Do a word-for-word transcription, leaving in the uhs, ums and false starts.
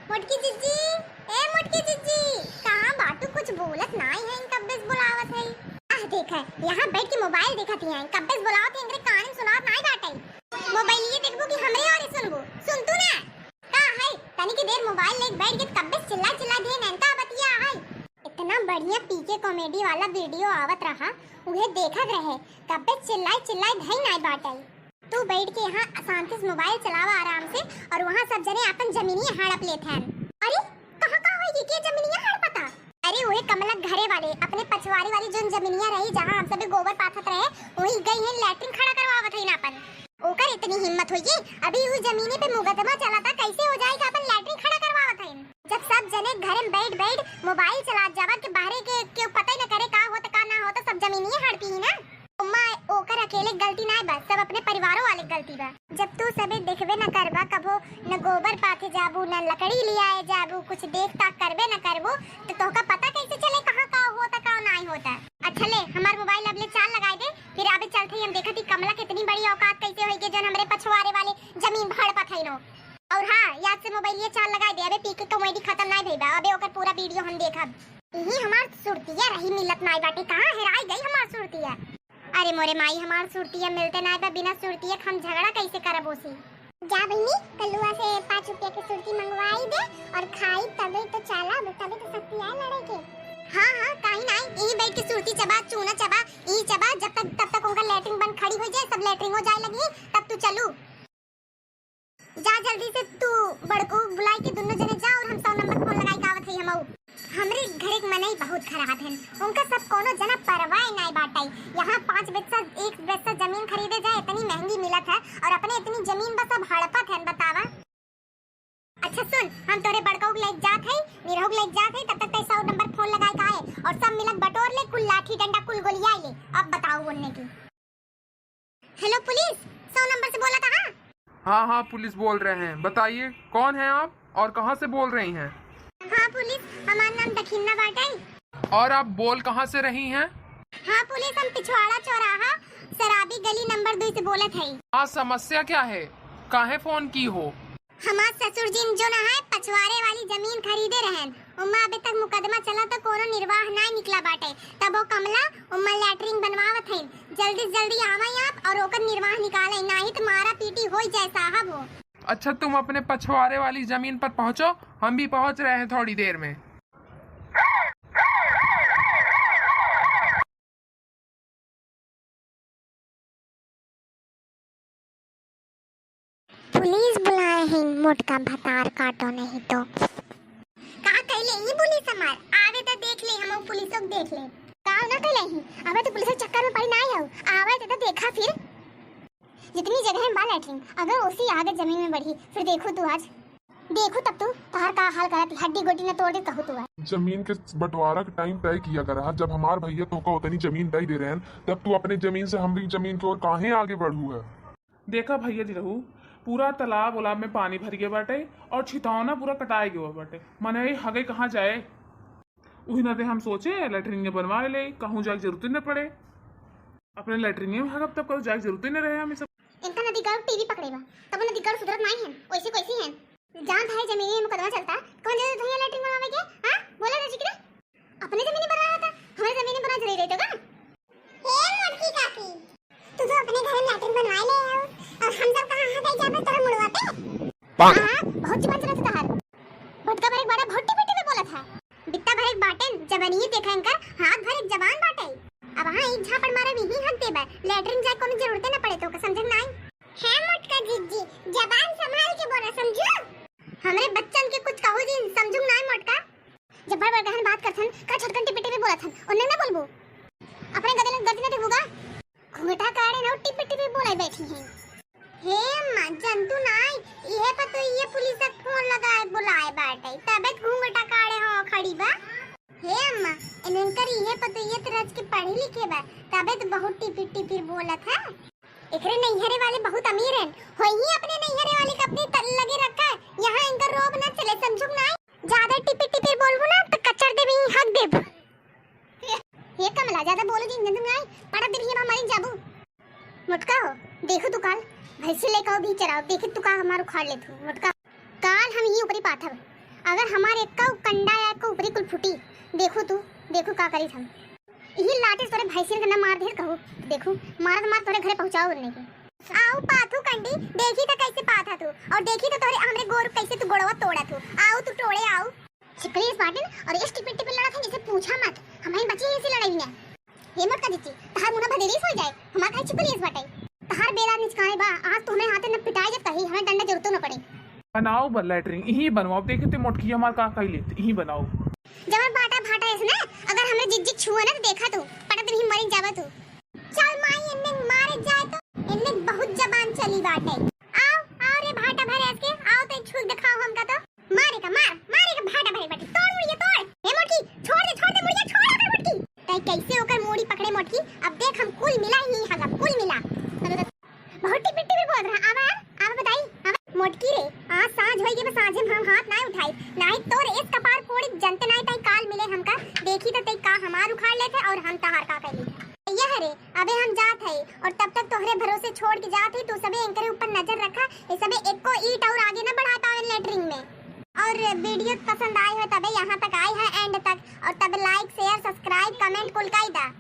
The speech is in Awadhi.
मोटकी जिज्जी, ए मोटकी जिज्जी, कहाँ बाटू? कुछ बोलत नाई है, कब्बे से बुलावत है। आह, देख है, यहाँ बैठ के मोबाइल देखत ही है, कब्बे से बुलावत है, इनकरे कान में सुनात नाई बाटे। मोबाइल ये देखबू कि हमरे और सुनबू? सुन तू ना। का है, तनी की देर मोबाइल लेके बैठ के कब्बे से चिल्ला चिल्ला दे नैन का बतिया है। इतना बढ़िया पीके कॉमेडी वाला वीडियो आवत रहा, उहे देखत रहे, कब्बे से चिल्लाई चिल्लाई धई नाई बाटे। तू बैठ के यहाँ शांति से मोबाइल चलावा आराम से, और वहाँ सब जने आपन जमीनिया हड़प लेत हैं। अरे, कहाँ का होई के जमीनिया हड़पता? अरे, उहे कमला घरे वाले, अपने पछवारे वाली जोन जमीनिया रही, जहाँ हम सबे गोबर पाथत रहे, वही गई हैं लैट्रिन खड़ा करवावत हईन आपन। ओकर इतनी हिम्मत होई, अभी उ जमीने पे मुकदमा चलता, कैसे हो जाए कि आपन लैट्रिन खड़ा करवावत हईन? जब सब जने घरे में बैठ बैठ मोबाइल चलात जावा कि बाहरे के केहू पता ही न करे का होत का ना होत, सब जमीनिये हड़पी ही ना। उम्मा, ओकर अकेले गलती नाय बा, सब अपने परिवारों वाले गलती बा। जब तू सबे देखबे न करबा, कभो न गोबर पाथे जाबू, न लकड़ी लियाए जाबू, कुछ देख ताक करबे न करबू, तो तोहका पता कैसे चले कहाँ का होता, का नाय होता? अच्छा ले, हमार मोबाइल अब ले चार्ज लगाए दे, फिर अबे चलत ही हम देखत ही कमला कितनी बड़ी औकात कैसे होई के जौन हमरे पछवारे वाले जमीन हड़पत हईन। और हाँ, याद से मोबाइल ये चार्ज लगाए दे, अबे पीके कॉमेडी खत्म नाय भई बा, अबे ओकर पूरा वीडियो हम देखब। इही हमार सुरतिया रही मिलत नाय बाटे, कहाँ हेराई गई हमार सुरतिया? अरे मोरे माई, हमार सुरतिया मिलते नाय बा, बिना सुरतिया के हम झगड़ा कैसे करब ओसे? जा बहिनी, कल्लुआ से पाँच रुपया के सुरती मंगवाई दे और खाई, तबे तो चला, तबे तो शक्ति आए लड़े के। हाँ, हाँ, काहे नाय, यही बैठ के सुरती चबा, चूना चबा, ई चबा, जब तक, तब तक उनका लैट्रिन बन खड़ी हो जाए, सब लैट्रिन हो जाए लगी, तब तू चलू। जा जल्दी से तू बड़कू बुलाई के दुनो जने जा और हम सौ नंबर फोन लगाई के आवत हई हमऊ। हमरे घरे के मनई बहुत खराब हन, उनका सब कोनो जना परवाह नाय बाटई। यहाँ पाँच बिस्सा, एक बिस्सा जमीन खरीदे जाए, इतनी महंगी मिलत है और अपने इतनी जमीन बस सब हड़पत हन, बतावा। अच्छा सुन, हम तोरे बड़कऊ के लेके जात हई, निरहू के लेके जात हई, तब तक तै सौ नंबर फोन लगाई के आए और सब मिलक बटोर ले, कुल लाठी डंडा कुल गोलियाई ले। अब बताओ बोलने की। हेलो पुलिस, सौ नंबर से बोला था? हाँ, हाँ, पुलिस बोल रहे हैं। बताइए, कौन हैं आप और कहाँ से बोल रही हैं? हाँ पुलिस, हमार नाम दखिन्ना बाटे। और आप बोल कहाँ से रही हैं? हाँ पुलिस, हम पिछवाड़ा चौराहा शराबी गली नंबर दुई से बोलत हई। हाँ, समस्या क्या है? काहे फोन की हो? हमार ससुर जी जो न है, पछवारे वाली जमीन खरीदे रहन, उम्मा अबे तक मुकदमा चला तो कोनो निर्वाह नाय निकला बाटे। तब वो कमला उम्मा लैट्रिन बनवावत हईन। जल्दी से जल्दी आवई आप और ओकर निर्वाह निकालई, नाही तो मारा पीटी होई जाए साहब हो। अच्छा, तुम अपने पछवारे वाली जमीन पर पहुँचो, हम भी पहुँच रहे हैं थोड़ी देर में। पुलिस बुलाए हैं, मोटका भतार काटो नहीं तो। का कैले ही पुलिस हमार? आवे तो देख ले, हम पुलिसों को देख ले। का ना कैले ही? अबे तो पुलिस के चक्कर में पड़ी ना आऊ। आवे तो देखा फिर। जितनी जगह में बा लैट्रिन, अगर ओसी आगे जमीन में बढ़ी, फिर देखो तू आज। देखो तब तू, तोहार का हाल करत, हड्डी गोटी न तोड़ दे कहू तू है। जमीन के बंटवारा के टाइम तय किया करा, जब हमार भैया तोहका उतनी जमीन दे दे रहन, तब तू अपने जमीन से हमरी जमीन के ओर काहे आगे बढ़ू है? देखा भैया निरहू, पूरा तालाब उलाब में पानी भर गया बाटे और छितौना पूरा कटाए गया बाटे, मने हगे कहाँ जाए? उही नाते हम सोचे लैट्रिन बनवा ले, कहूँ जाए के जरूरत न पड़े, अपने लैट्रिन में हगब तब कहूँ जाए के जरूरत न रहे हमें सब। इनका नदी गर्व टीवी पकड़े बा, तब नदी गर्व सुधरत नाई है, वैसे कैसी है? जान भाई जमीनी में मुकदमा चलता, कौन जरूरत है लैट्रिन बनवावे के? हाँ, बोला ना जिक्र, अपने जमीनी बना रहा था, हमारे जमीनी बना जरूरी रहते का? हे मोटकी काकी, तू तो अपने घर में लैट्रिन बनवा ले हो, और हम सब कहाँ हाथ आई जाबे तोरा मुड़वा पे? हाँ, बहुत जुबान चलत तोहार। भटका भरे बड़ा भट्टी पिट्टी में बोलत है। बित्ता भरे बाटेन, जबनिये देखा इनकर, हाथ भरे जबान बाटे। अब हाँ एक झापड़ मारे भी ही हक देबे, लैट्रिन जाए कोनो जरूरते न पड़े तो, समझन नाई? है मोटका जिज्जी, जबान संभाल के बोला, समझू? हमरे बच्चन के कुछ कहू जी, समझू नाई मोटका? जब बड़ बड़ गहन बात करथन, का छोटकन टिपे टिपे बोलत हन, उन्ने ना बोलबो? अपने गदे लग गर्दन टिपुगा, घूंघटा काढ़े ना टिपे टिपे बोले बैठी हैं। हे अम्मा, जंतु नाई, इहे पर तो ये पुलिस के फोन लगाए बुलाए बाटे, तबे तो घूंघटा काढ़े हो खड़ी बा। हे अम्मा, इनकर इहे पर तो ये तरह के पढ़े लिखे बा, तबे तो बहुत टिपिर टिपिर बोलत है। एकरे नैहरे वाले बहुत अमीर हैं, होई ही अपने नैहरे वाले के अपने त-, लगे रखा है। यहाँ इनकर रोब ना चले, समझुक ना है। ज्यादा टिपिर टिपिर बोलबू ना तो कचर देबे, ही हक देब। हे कमला, ज्यादा बोलो जिन, जंतु ना है, पड़ा देबे ही, अब हमारी जाबू। मोटका हो, देखो तू काल, भैंसी लेकर आओ भी चराओ, देखी तू का हमार उखाड़ ले तू, मोटका। काल हम ही ऊपरी पाथब, अगर हमार एक्का कंडा या एक्का ऊपरी कुल फूटी, देखू तू, देखू का करीत हम। इही लाठी से तोरे भैंसियन के न मार देत कहू, देखू, मारत मार तोरे घरे पहुँचाओ उन्ने के। आऊ पाथू कंडी, देखी त कैसे पाथा तू, और देखी त तोरे हमरे गोरू कैसे तू गोड़वा तोड़ा तू। आऊ तू टोड़े आऊ। छिपकली इस बाटिन और इस टिपिन टिपिन लड़त है, जिसे पूछा मत। हम ही बची है इसी लड़ाई में। हे मोटका जिच्ची, तहार मुंह ना भदेरी हो जाए, हमार काहे छिपकली इस बाटे। तहार बेरा निचकाए बा, आज तो हमें हाथे न पिटाए जब कही, हमें डंडा जरूरतो न पड़े। बनाओ बा लैट्रिन, इही बनवाओ, देखे ते मोटकी हमार का कही लेत, इही बनाओ। जवन बाटा भाटा है ना, अगर हमरे जिज्जी छुआ ना तो देखा तू, पटक दिन ही मरी जावा तू। चल माई, इन्ने मारे जाए तो, इन्ने बहुत जबान चली बाटे। आओ, आओ रे भाटा भरे के, आओ तो छू दिखाओ हमका तो। मारे का मार, मारे का भाटा भरे बाटे, तोड़ मुड़िया तोड़। ए मोटकी, छोड़ दे, छोड़ दे मुड़िया, छोड़ अगर मोटकी। तै कैसे ओकर मूड़ी पकड़े मोटकी, अब देख हम कुल मिला ही हगब, कुल मिला। बहुत टिपिट टिपिट बोल रहा, आवा, आवा बताई, आवा। मोटकी रे, आज साँझ होई गई, बस साँझे में हम हाथ ना उठाई, नाही तोर इस कपार फोड़ी जनते नाही तई काल मिले हमका, देखी तो तई का हमार उखाड़ लेत है और हम तहार का कैली। यह रे, अबे हम जात है और तब तक तोहरे भरोसे छोड़ के जात है, तू सबे एंकरे ऊपर नजर रखा, ये सबे एको ईंट और आगे ना बढ़ा पावे लेटरिन में। और वीडियो पसंद आए हो तबे यहाँ तक आए है एंड तक, और तब लाइक, शेयर, सब्सक्राइब, कमेंट कुल कई दा।